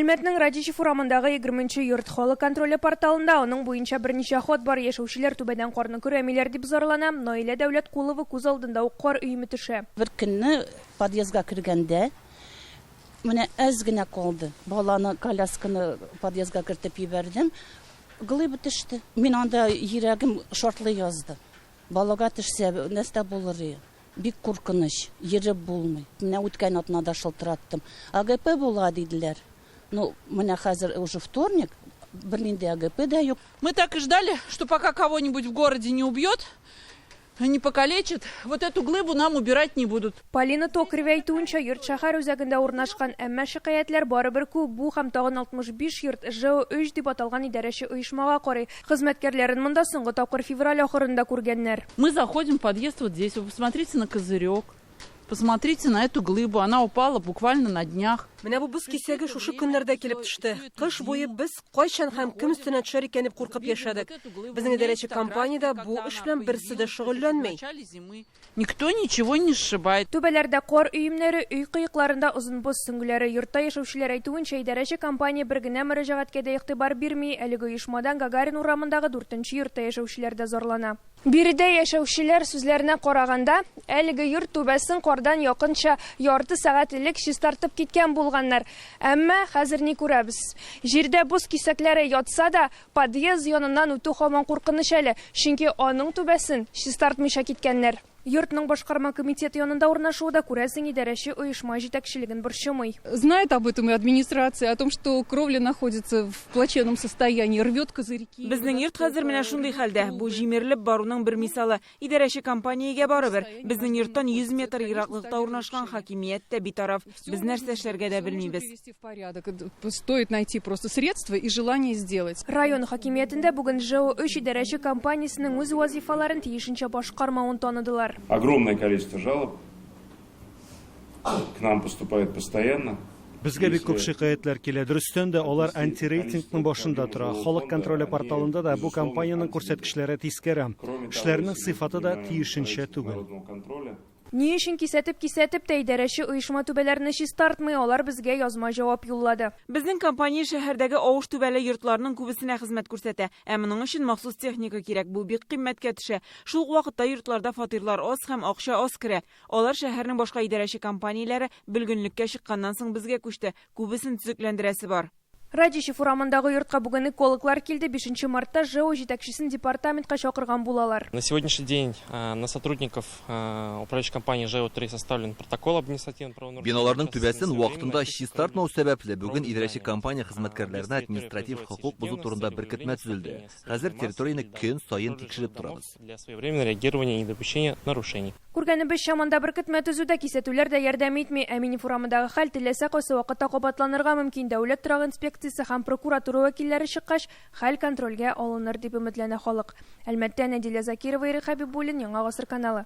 Әлмәтнең Радищев урамындагы 20 йорт. Халык контроле порталында аның буенча берничә хат бар. Яшәүчеләр түбәдән карны көрәмиләр дип зарлана. Наилә Дәүләткулова күз алдында ук кар өеме төшә. Бер көнне подъездга кергәндә менә әз генә калды. Баланы, колясканы подъездга кертеп җибәрдем. Глыба төште. Мин анда йөрәгем шартлый язды. Балага төшсә, нәрсә булыр? Бик куркыныч, йөреп булмый. Менә үткән атнада шылтыраттым. АГП була диделәр. Ну, менә хәзер уже вторник, бернинди АГП да юк. Мы так и ждали, что пока кого-нибудь в городе не убьет, не покалечит, вот эту глыбу нам убирать не будут. Полина Токарева әйтүенчә, йорт шәһәр үзәгендә урнашкан, әмма шикаятьләр барыбер күп. Бу һәм тагын 65 йорт ЖЭО-3 дип аталган идарәче оешмага карый. Хезмәткәрләрен монда соңгы тапкыр февраль ахырында күргәннәр. Мы заходим в подъезд вот здесь. Вы посмотрите на козырек, посмотрите на эту глыбу. Она упала буквально на днях. Менә бу боз кисәге шушы көннәрдә килеп төште. Кыш буе без кайчан һәм кем өстенә төшәр икән дип куркып яшәдек. Безнең идарәче компаниядә бу эш белән берсе дә шөгыльләнми. Никто ничего не сшибает. Түбәләрдә кар өемнәре, өй кыекларында озын боз сөңгеләре. Йортта яшәүчеләр әйтүенчә, идарәче компания бер генә мөрәҗәгатькә дә игътибар бирми. Әлеге оешмадан Гагарин урамындагы 4 йортта яшәүчеләр дә зарлана. Биредә яшәүчеләр сүзләренә караганда, әлеге йорт түбәсен кардан якынча ярты сәгать элек чистартып киткән булганнар. Әмма хәзер ни күрәбез? Җирдә боз кисәкләре ятса да, подъезд яныннан үтү һаман куркыныч әле, чөнки аның түбәсен чистартмыйча киткәннәр. Йортның башкарма комитеты янында урнашуы да, күрәсең, идарәче оешма җитәкчелеген борчымый. Знает об этом и администрация, о том, что кровля находится в плачевном состоянии, рвет козырьки. Безнең йорт хәзер менә шундый хәлдә. Бу җимерелеп баруның бер мисалы. Идарәче компаниягә барыбер. Безнең йорттан 100 метр ераклыкта урнашкан хакимият тә битараф. Без нәрсә эшләргә дә белмибез. Привести в порядок. Стоит найти просто средства и желание сделать. Район хакимиятендә бүген ЖЭО-3 идарәче компаниясенең үз вазифаларын тиешенчә башкармавын таныдылар. Огромное количество жалоб к нам поступает постоянно. Безгә бик күп шикаятьләр килә. Дөрестән дә, алар антирейтингның башында тора. Халык контроле порталында да бу компаниянең күрсәткечләре тискәре. Эшләрнең сыйфаты да тиешенчә түгел. Ни өчен кисәтеп-кисәтеп тә идарәче оешма түбәләрне чистартмый, алар безгә язма җавап юллады. Безнең компания шәһәрдәге авыш түбәле йортларның күбесенә хезмәт күрсәтә. Ә моның өчен махсус техника кирәк, бу бик кыйммәткә төшә. Шул ук вакытта йортларда фатирлар аз һәм акча аз керә. Алар шәһәрнең башка идарәче компанияләре бөлгенлеккә чыкканнан соң безгә күчте. Күбесен төзекләндерәсе бар. Радищев урамындагы йортка бүген экологлар килде. 5 мартта ЖЭО җитәкчесен департаментка чакырган булалар. На сегодняшний день на сотрудников управляющей компании ЖЭО-3 составлен протокол административного правонарушения. Биналарның түбәсен вакытында чистартмау сәбәпле бүген идарәче компания хезмәткәрләренә административ хокук бозу турында беркетмә төзелде. Хәзер территорияне көн саен тикшереп торабыз. Для своевременного реагирования и недопущения нарушений. Күргәнебезчә, монда беркетмә төзүдә кисәтүләр дә ярдәм итми. Әминев урамындагы хәл теләсә кайсы вакытта кабатланырга мөмкин. Дәүләт торак инспекциясе һәм прокуратура вәкилләре чыккач, хәл контрольгә алыныр дип өметләнә халык. Әлмәттә Нәдилә Закирова, Ирек Хәбибуллин, Яңа Гасыр каналы.